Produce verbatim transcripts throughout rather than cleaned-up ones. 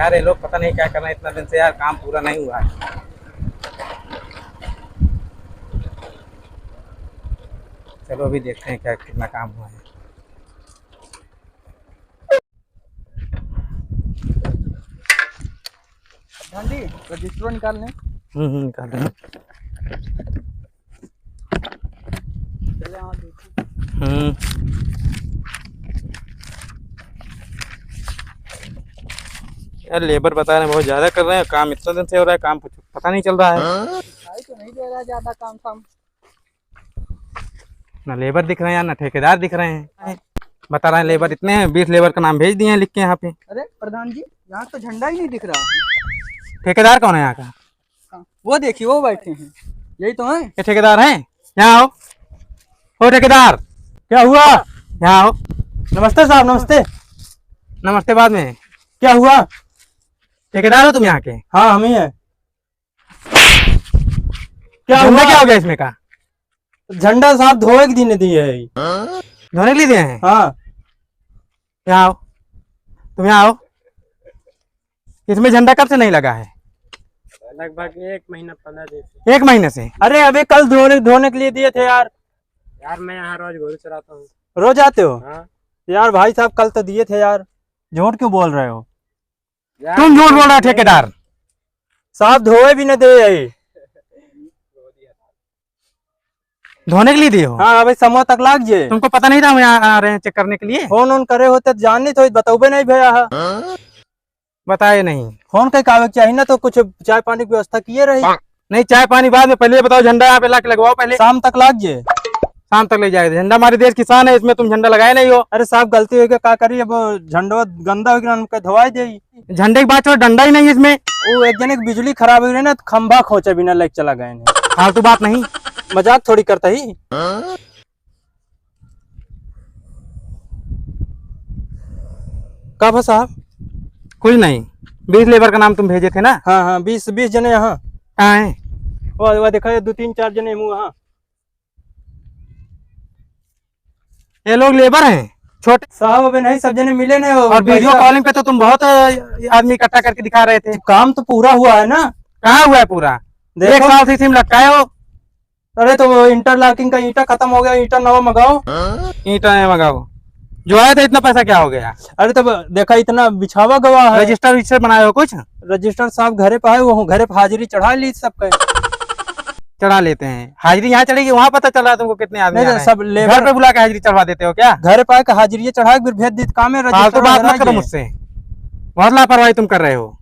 यार, ये लोग पता नहीं क्या कर रहे हैं, इतना दिन से यार काम पूरा नहीं हुआ है। चलो, अभी देखते हैं क्या, कितना काम हुआ है। प्रधान जी, रजिस्टर निकाल लें। हम्म, हम्म, निकाल लें। चले, हाँ, देखो। हम्म। यार, लेबर बता रहे हैं, बहुत ज्यादा कर रहे हैं काम, इतना दिन से हो रहा है काम, कुछ पता नहीं चल रहा है। दिखाई तो नहीं दे रहा है ज्यादा काम साम। ना लेबर दिख रहे हैं, ना ठेकेदार दिख रहे हैं। बता रहे हैं, लेबर इतने हैं, बीस लेबर का नाम भेज दिए हैं लिख के यहाँ पे। अरे प्रधान जी, यहाँ तो झंडा ही नहीं दिख रहा है। ठेकेदार कौन है यहाँ का? हाँ, वो देखिए, वो बैठे हैं, यही तो हैं। ये ठेकेदार हैं? यहाँ आओ। ओ ठेकेदार, क्या हुआ? यहाँ आओ। नमस्ते साहब, नमस्ते। नमस्ते बाद में। क्या हुआ? ठेकेदार हो तुम यहाँ के? हाँ, हम ही हैं। क्या झंडा हुआ? क्या हो गया इसमें का? झंडा साहब धोए के दिन दिए है। धोने के लिए दिए हैं? हाँ। यहाँ आओ, तुम यहाँ आओ। इसमें झंडा कब से नहीं लगा है? लगभग एक महीना, पन्द्रह दिन से। एक महीने से? अरे, अभी कल धोने, धोने के लिए दिए थे यार। यार, मैं यहाँ रोज गोरू चराता हूँ। रोज आते हो? हाँ। यार भाई साहब, कल तो दिए थे यार, झूठ क्यों बोल रहे हो? यार, तुम झूठ बोल रहे हो ठेकेदार। साहब धोए भी न दे है। धोने के लिए दिए हो? हाँ, अबे समूह तक लाग जे। तुमको पता नहीं था हम यहाँ आ रहे हैं चेक करने के लिए? फोन ओन करे होते तो जान नहीं तो बतौबे नहीं भैया। बताए नहीं। फोन के कागज चाहिए ना, तो कुछ चाय पानी की व्यवस्था किए रही। नहीं, चाय पानी बाद में, पहले ये बताओ, झंडा यहाँ पे ला के लगवाओ पहले। शाम तक लाग जे। शाम तक ले जाए, झंडा हमारे देश की शान है, इसमें तुम झंडा लगाए नहीं हो। अरे साहब, गलती हो गया, का करी, अब झंडवा गंदा हो गया, उनका धोवाई दे। झंडे की बात छोड़, डंडा ही नहीं है इसमें। वो एक जने की बिजली खराब हो गई ना, तो खंभा खोचे बिना लेके चला गए हैं। फालतू बात नहीं। मजाक थोड़ी करता ही। का भा साहब? कुछ नहीं, बीस लेबर का नाम तुम भेजे थे ना? हाँ, हाँ, बीस, बीस जने यहाँ। कहाँ हैं? वो, वो देखा, ये दो तीन चार जने मुँह वहाँ। ये लोग लेबर हैं, छोटे। साहब, अबे नहीं, सब जने मिले नहीं हो, और वीडियो पैसा कॉलिंग पे तो तुम बहुत, अ, आदमी इकट्ठा करके दिखा रहे थे। काम तो पूरा हुआ है ना? कहाँ हुआ है पूरा? देखो। एक साल से इसी में लटकाए हो। अरे, तो वो इंटरलॉकिंग का ईंटा खत्म हो गया, ईंटा नवा मंगाओ। ईंटा नया मंगाओ, जो आया था इतना पैसा क्या हो गया? अरे, तब देखा, इतना बिछावा गवा है। रजिस्टर विजिस्टर बनाए हो कुछ? रजिस्टर साहब घरे पे है, वो घरे पे हाजिरी चढ़ा ली सबके। चढ़ा लेते हैं। हाजिरी यहाँ चढ़ेगी, वहाँ पता चल रहा है तुमको कितने आदमी नहीं, आ रहे हैं। सब लेबर घर पे बुला के हाजिरी चढ़वा देते हो क्या? घर पे आके हाजिरी चढ़ा के फिर भेज देते, काम है, फालतू रजिस्टर बात वगैरह मत करो ये। मुझसे, बहुत लापरवाही तुम कर रहे हो।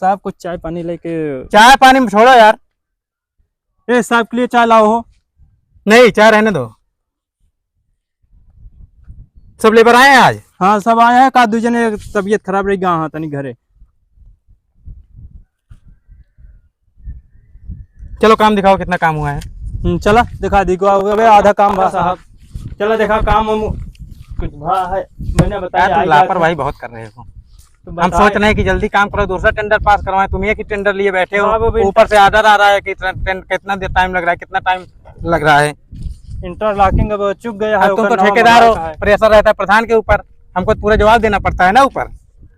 साहब, कुछ चाय पानी लेके। चाय पानी में छोड़ो यार। ए, साहब के लिए चाय लाओ हो। नहीं, चाय रहने दो। सब लेबर आए हैं आज? हाँ, सब आए हैं। का दू जने तबीयत खराब रही, गा हाँ तनी घरे। चलो काम दिखाओ, कितना काम हुआ है। हम्म, चला दिखा दी को, अबे आधा काम बा साहब। चला देखा काम हम कुछ भा है, मैंने बताया यार, तुम आइडिया लापरवाही था। बहुत कर रहे हो। तो हम बताए। सोच रहे हैं कि जल्दी काम करो, दूसरा टेंडर पास करवाएं, तुम एक ही टेंडर लिए बैठे हो। हाँ, वो भी ऊपर से ऑर्डर आ रहा है कि इतना टें-, कितना दे-, टाइम लग रहा है, कितना टाइम लग रहा है। इंटरलॉकिंग अब चुक गया है, अब तुम ओकर तो नाम ठेकेदार हो, बड़ा है। प्रेशर रहता है प्रधान के ऊपर, हमको पूरा जवाब देना पड़ता है ना ऊपर।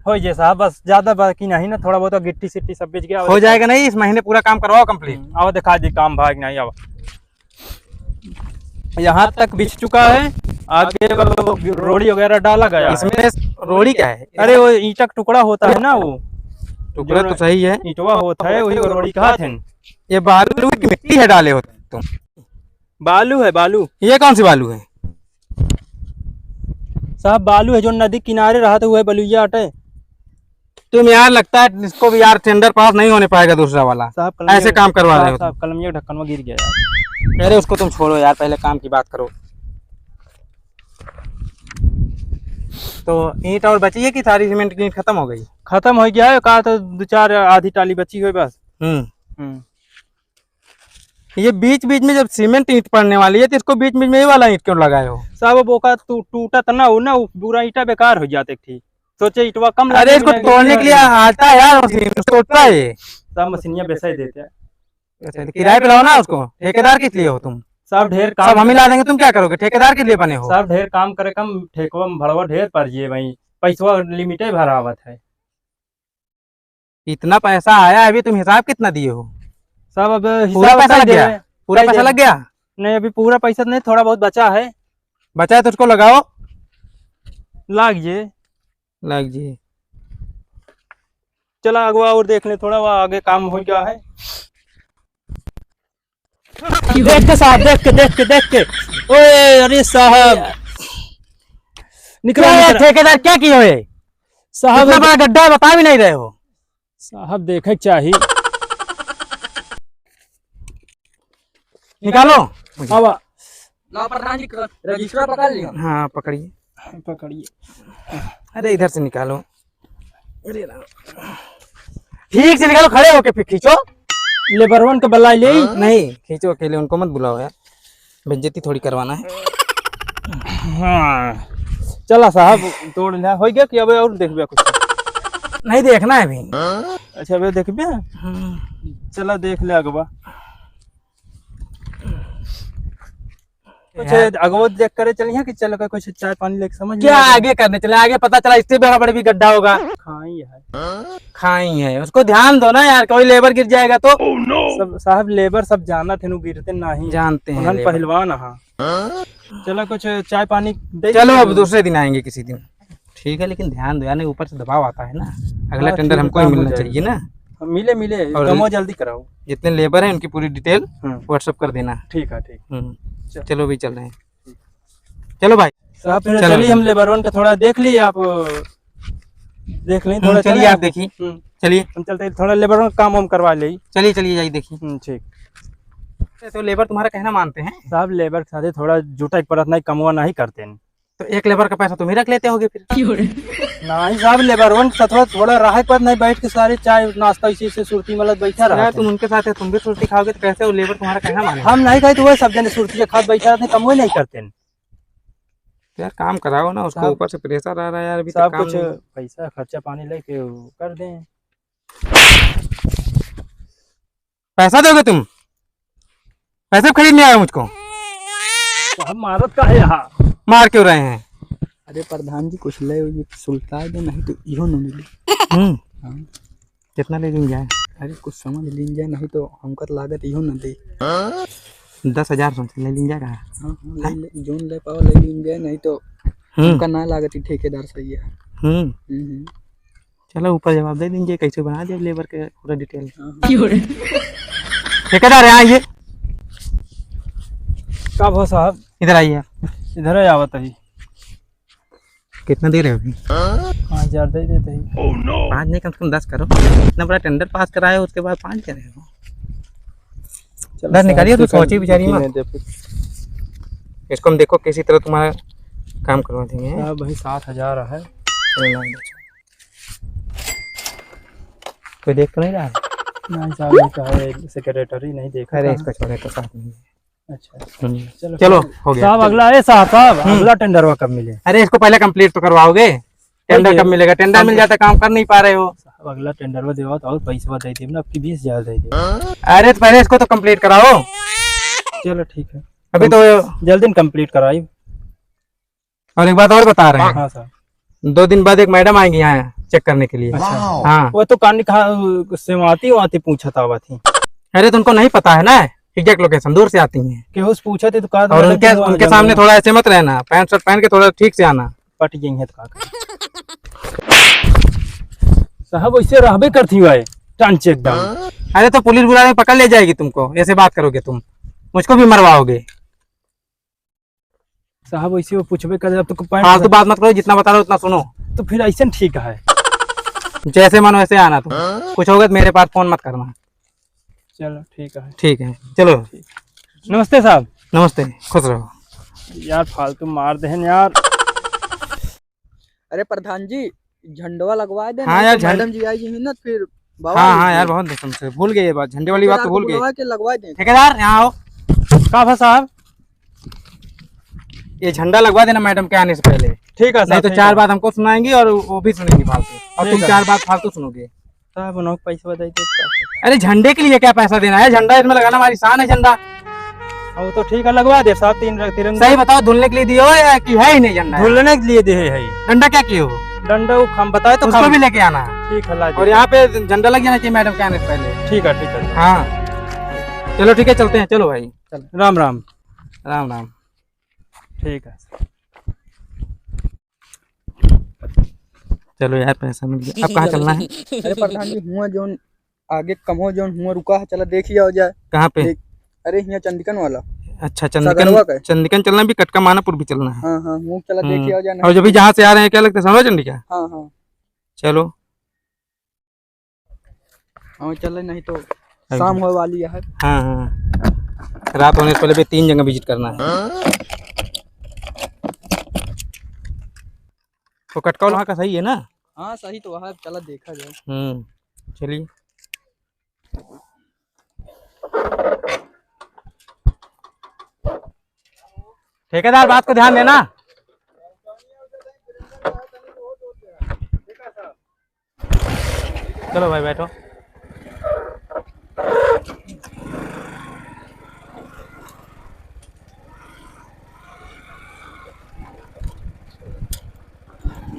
हो ये साहब, बस ज्यादा बाकी नहीं ना, थोड़ा बहुत गिट्टी सिट्टी सब बिछ गया, हो जाएगा। नहीं, इस महीने पूरा काम करवाओ कंप्लीट। हम्म, आओ दिखा दी काम भाग नहीं, आओ। यहाँ तक बिछ चुका है, आगे वो रोड़ी वगैरह डाला गया है। इसमें रोड़ी क्या है? अरे वो ईंटा का टुकड़ा होता है ना, वो टुकड़ा जो तो सही है। ईंटवा होता है, वही को रोड़ी कहा थे। ये बालू की मिट्टी है डाले होते तुम। बालू है, बालू। ये कौन सी बालू है? साहब, बालू है, जो नदी किनारे रहा था, वो है बलुइया अटे। तुम यार, लगता है इसको भी यार टेंडर पास नहीं होने पाएगा दूसरा वाला, साहब, कलम ऐसे ये, काम करवा रहे हो साहब, तुम। कलम ये ढक्कन में गिर गया यार। अरे उसको तुम छोड़ो यार, पहले काम की बात करो। तो ईंट और बची है कि सारी सीमेंट की ईंट खत्म हो गई? खत्म हो गया है, कहा तो दो चार आधी टाली बची हुई बस। हम्म। हम्म। ये बीच बीच में जब सीमेंट ईंट पड़ने वाली है तो इसको बीच बीच में ये वाला ईंट क्यों लगाए हो? साहब, अब ओका टू-, टूटत ना हो ना, वो पूरा ईंटा बेकार हो जाते थी। सोचे ईंटवा कम अरे, लगे इसको ना, तोड़ने के लिए आता है यार मशीन, उसको तोड़ता है ये। सब मशीनिया बेचा ही देते हैं। अच्छा, तो किराए पे लाओ ना उसको, ठेकेदार किस लिए हो तुम? साहब, ढेर काम सब हम ही ला देंगे, तुम क्या करोगे? ठेकेदार के लिए बने हो? साहब, ढेर काम करे कम, ठेकवा में भड़वा ढेर पड़ जिए भाई, पैसवा लिमिटे भरावत है। इतना पैसा आया, अभी तुम हिसाब कितना दिए हो? साहब, अब पूरा हिसाब पैसा बता लग दे गया? रहे हैं। पूरा पैसा लग गया? नहीं, अभी पूरा पैसा तो नहीं, थोड़ा बहुत बचा है। बचा है तो उसको लगाओ। लाग जे। लाग जे। चला अगवा और देख ले थोड़ा, वहाँ आगे काम हो गया है। देख के साहब, देख के, देख के, देख के। ओए, अरे साहब। निकलो, क्या है निकलो। ठेकेदार, क्या किए हो ये? साहब, इतना बड़ा गड्ढा है, बता भी नहीं रहे हो। साहब, देखे के चाही। निकालो। आवा। लाओ प्रधान जी, रजिस्टर पकड़ लियो। हाँ, पकड़िए। पकड़िए। अरे, इधर से निकालो। अरे राम। ठीक से निकालो, खड़े होके फिर खींचो। लेबरवन के बुला ले। नहीं, खींचो अकेले, उनको मत बुलाओ यार, बेइज्जती थोड़ी करवाना है। हाँ, चला साहब, तोड़ लिया। हो गया कि अब और देखबे कुछ? नहीं, देखना है अभी। अच्छा, अभी देखबे? हाँ। चला, देख ले अगवा। कुछ यार। अगवत देख करे चलिए कि चल के कुछ चाय पानी लेके समझ क्या में आ गया। आगे करने चले, आगे पता चला इससे बड़ा बड़ा भी गड्ढा होगा। खाई है। खाई है, उसको ध्यान दो ना यार, कोई लेबर गिर जाएगा तो। सब साहब, लेबर सब जानत है, नु गिरते नहीं। जानते हैं उन्हन लेबर। पहलवान, हाँ। चलो कुछ चाय पानी दे चलो, दीजिए। अब दूसरे दिन आएंगे किसी दिन। ठीक है, लेकिन ध्यान दो यार, नहीं ऊपर से दबाव आता है ना, अगला हाँ, टेंडर ठीक है, हमको ही काम हो मिलना जाएगा। चाहिए ना। हाँ, मिले, मिले, और कमो जल्दी कराओ। जितने लेबर हैं उनकी पूरी डिटेल हम्म। WhatsApp कर देना। ठीक है, ठीक। हम्म। चल। चलो भाई, चल रहे हैं। चलो भाई। साहब, फिर चलो। चलिए, हम लेबरवन का थोड़ा देख लिए, आप देख लें, हम्म, थोड़ा चलिए, चलें। आप देखिए। हम्म। चलिए। हम चलते हैं, थोड़ा लेबरवन का काम हम करवा ले। चलिए, चलिए, जाइए, देखिए। हम्म, ठीक। तो लेबर तुम्हारा कहना मानते हैं? साहब, लेबर के साथे थोड़ा जुटा एक परत नहीं, कमवा नहीं करते हैं। तो एक लेबर का पैसा तुम ही रख लेते होगे फिर? नहीं साहब, लेबरवन के साथ थोड़ा रहा पर नहीं बैठ के सारे चाय नाश्ता इसी से सुरती मलत बैठा यार, रहते तुम हैं। उनके साथ है, तुम भी सुरती खाओगे तो कैसे वो लेबर तुम्हारा कहना मानेगा? हम नहीं खाए तो वह सब जने सुरती खात बैठा रहते हैं, कमवे नहीं करते हैं। यार काम कराओ ना, उसको साहब, ऊपर से प्रेशर आ रहा है यार, अभी तक साहब काम कुछ नहीं। पैसा खर्चा पानी लेके वो कर दें। पैसा दोगे तुम? पैसे खरीदने आए हो मुझको? तो हम मारत का है यहाँ? मार क्यों रहे हैं? अरे प्रधान जी, कुछ ले ये सुलटा दे, नहीं तो इहो न मिली। हम्म। हाँ। कितना ले लीन जाए? अरे कुछ समझ लीन जाए, नहीं तो हमका तो लागत इहो न दे। दस हजार समझ ले लीन जाए कहाँ? हाँ, हाँ, ले, ले, जोन ले पाओ ले लीन जाए, नहीं तो हम्म। हमका ना लागत ई ठेकेदार सही है। हम्म। हम्म, हम्म। चलो, ऊपर जवाब दे दीजिए, कैसे बना दिया लेबर के पूरा डिटेल। हाँ, हाँ। ठेकेदार, यहाँ आइए। का भा साहब? इधर आइए आप। इधर ही आवत है। कितना दे रहे हो अभी? पाँच हजार दे देते हैं। पाँच नहीं, कम से कम दस करो। इतना बड़ा टेंडर पास कराए, उसके बाद पाँच दे रहे हो। चलो, दस निकालिए, साहब, तो सोची बिचारी मत। इसको हम देखो किसी तरह तुम्हारा काम करवा देंगे। साहब, वही सात हजार है। कोई देख तो नहीं रहा है? नहीं साहब, ये तो है, सेक्रेटरी नहीं देखा अरे, था। इसको छोड़ो, तो साथ में। अच्छा। हम्म। चलो, चलो, हो गया। साहब, अगला, ए साहब, साहब, हम्म। अगला टेंडरवा कब मिले? अरे, इसको पहले कंप्लीट तो करवाओगे, टेंडर कब मिलेगा? टेंडर मिल जाता, काम कर नहीं पा रहे हो। साहब, अगला टेंडरवा देवा तो और पैसवा दे देब ना, आपकी बीस हजार दे देब। अरे, तो पहले इसको तो कंप्लीट कराओ। चलो, ठीक है। अभी तो जल्दी कंप्लीट कराई। और एक बात और बता रहे हैं। हाँ सर। दो दिन बाद एक मैडम आएंगी यहाँ चेक करने के लिए। अच्छा। हाँ। वो तो कानी कहाँ, सेवाती वाती पूछत आवत ही। अरे तो उनको नहीं पता है ना, एग्जैक्ट लोकेशन दूर से आती हैं। केहू से पूछत है तो का और उनके, उनके सामने थोड़ा ऐसे मत रहना, पैंट शर्ट पहन के थोड़ा ठीक से आना। पट गई है तो का करी? साहब वैसे रहबे करती हुआ है, टंच एकदम। अरे तो पुलिस बुला के पकड़ ले जाएगी तुमको, ऐसे बात करोगे तुम, मुझको भी मरवाओगे। साहब, वैसे वो पूछबे कर, जब तो पैंट फालतू बात मत करो, जितना बता रहा हूँ उतना सुनो। तो फिर ऐसे न ठीक है। जैसे मन वैसे आना तुम। कुछ होगा तो मेरे पास फोन मत करना। चलो, ठीक है। ठीक है, चलो। ठीक। नमस्ते साहब। नमस्ते, खुश रहो। यार, फालतू मार देहन यार। अरे प्रधान जी, झंडवा लगवा देना, हाँ नहीं यार, तो झंड- मैडम जी आई ही ना, फिर बवाल हाँ, हाँ होगी। यार, बहुत कसम से भूल गए ये बात, झंडे वाली बात तो ठेकेदार को भूल गए। बुलवा के लगवा दें। ठेकेदार, यहाँ आओ। का भा साहब? ये झंडा लगवा देना मैडम के आने से पहले। ठीक है साहब, नहीं तो ठीक चार है। बात हमको सुनाएंगी और वो भी सुनेंगी फालतू, और ठीक तुम है। चार बात फालतू सुनोगे। साहब, उन्होंने पैसा बताई तो क्या? अरे, झंडे के लिए क्या पैसा देना है? झंडा इसमें लगाना हमारी शान है, झंडा। हाँ, वो तो ठीक है, लगवा दे साहब, तीन रंग तिरंगा। सही बताओ, धुलने के लिए दिए हो या कि है ही नहीं झंडा? धुलने के लिए दिए है। डंडा क्या किए हो? डंडा वो खम बताए तो उसको खम। भी लेके आना। ठीक है, ला और दीजिए। यहाँ पे झंडा लग जाना चाहिए मैडम के आने से पहले। ठीक है, ठीक है। हाँ, चलो ठीक है, चलते हैं, चलो भाई। चलो। राम राम। राम राम। ठीक है। चलो यार, पैसा मिल गया। अब कहाँ चलना है? अरे प्रधान जी, हुआँ जौन आगे कमो जौन हुआँ रुका है, चला देखि आओ जाए। कहाँ पे? देख, अरे हियाँ चंडिकन वाला। अच्छा, चंडिकन, सगरवा का। चंडिकन चलना भी, कटका मानापुर भी चलना है। हाँ, हाँ, हुआँ चला हम्म। देखि आओ जाए, और नहीं जब भी जहाँ से आ रहे हैं, क्या लगता है, समझ चंडिका? हाँ, हाँ। चलो। हाँ, चले, नहीं तो अभी शाम होए वाली है। हाँ, हाँ। रात होने से पहले भी तीन जगह visit करना है। तो कटका वाला वहाँ का सही है ना? हाँ, सही तो वहाँ, चला देखा जाए। हम्म, चलिए। ठेकेदार, बात को ध्यान देना। चलो भाई, बैठो।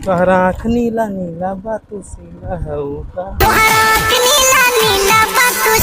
तोहरा आँख नीला नीला बा, तू सीला हऊ का? तोहरा आँख नीला नीला बा, तू